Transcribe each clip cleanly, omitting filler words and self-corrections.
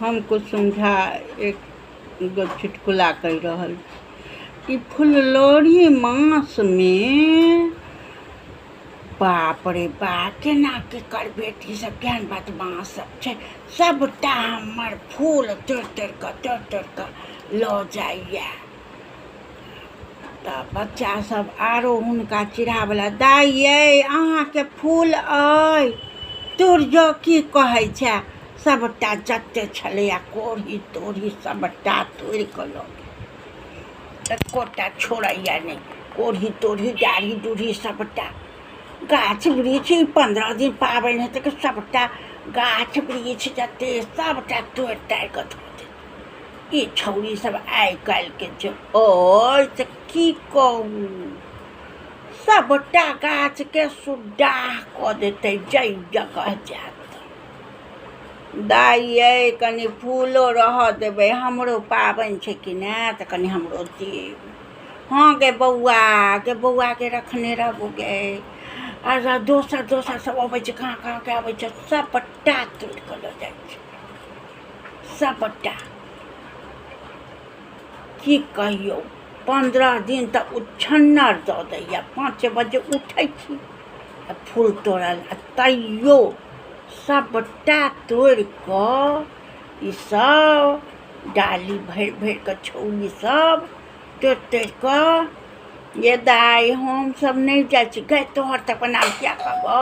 हम कुसुम झा एक गो चुटकुला कहि रहल छी। ई फुललोढ़ी मासमे बाप रे बा, केना केकर बेटी सब केहन बदमाश सब छै, सबटा हमर फूल तोड़ि तोड़ि कऽ तोड़ि तोड़ि कऽ लऽ जाइया। तऽ बच्चा सब आरो हुनका चिढ़ाबला, दाइ यै अहाँके फूल अइ तोड़ जो, की कहै छै। सबटा जते छलैया कोढ़ी तोढ़ी सबटा तोड़ि कऽ लऽ गेल, एकोटा छोड़ैया नहि। कोढ़ी तोढ़ी डाढ़ी डूढ़ी सबटा गाछ वृक्ष, 15 दिन पाबनि हेतै, सबटा गाछ वृक्ष जते सबटा तोड़ि ताड़ि कऽ धऽ देतै। ई छौड़ी सब आइ काल्हिके जे अइ से की कहू, सबटा गाछके सुड्डाह कऽ देतै जाहि जगह जायत। दाइ यै कनि फूलो रहऽ देबै, हमरो पाबनि छै कि ने, तऽ कनि हमरो देब। हँ गे बौआ, गे बौआ गे, रखने रहबो गे। आर दोसर दोसर सब अबै छै, कहाँ कहाँके अबै छै, सबटा तोड़ि कऽ लऽ जाइ छै सबटा। की कहियौ, 15 दिन तऽ उछन्नर दऽ दैया। 5 बजे उठै छी आ फूल तोड़ल, आ तैयो सबटा तोड़ि कऽ ई सब डाली भरि भरि कऽ छौरी सब तोड़ि तोड़ि कऽ। ये दाइ हमसब नहि जाइ छी गै, तोहर तऽ अपना किया कहबौ।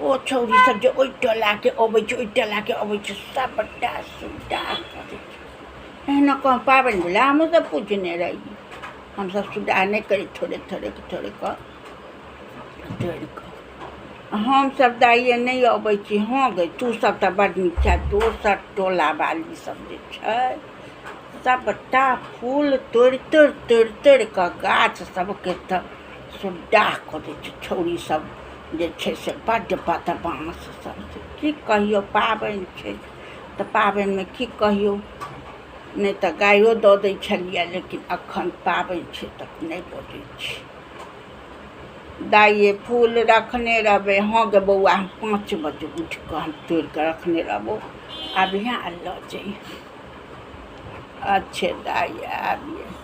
ओ छौरी सब जे ओहि टोलाके अबै छै, ओहि टोलाके अबै छै, सबटा सुड्डाह कऽ दै छै। एहनो कहूँ पाबनि भेलै? हमहूँ सब पूछने रही। हमसब सुड्डाह नहि करी, थोड़े थोड़े थोड़े कऽ तोड़ि कऽ। हमसब दाइये नहि अबै छी। हँ गै, तू सब तऽ बड़ नीक छै। दोसर टोला बाली सब जे छै सबटा फूल तोड़ि तोड़ि तोड़ि तोड़ि कऽ गाछ सबके तऽ सुड्डाह कऽ दै छै। छौरी सब जे छै से बड्ड बदमाश सब छै, की कहियौ। पाबनि छै तऽ पाबनिमे की कहियौ, नहि तऽ गाइरो दऽ दै छलियै, लेकिन एखन पाबनि छै तऽ नहि बजै छी। दाइ यै फूल रखने रहबै। हँ गे बौआ, हम 5 बजे उठि कऽ हम तोड़ि कऽ रखने रहबौ, आबिहेँ आ लऽ जइहेँ। अच्छे दाइ, आबिहे।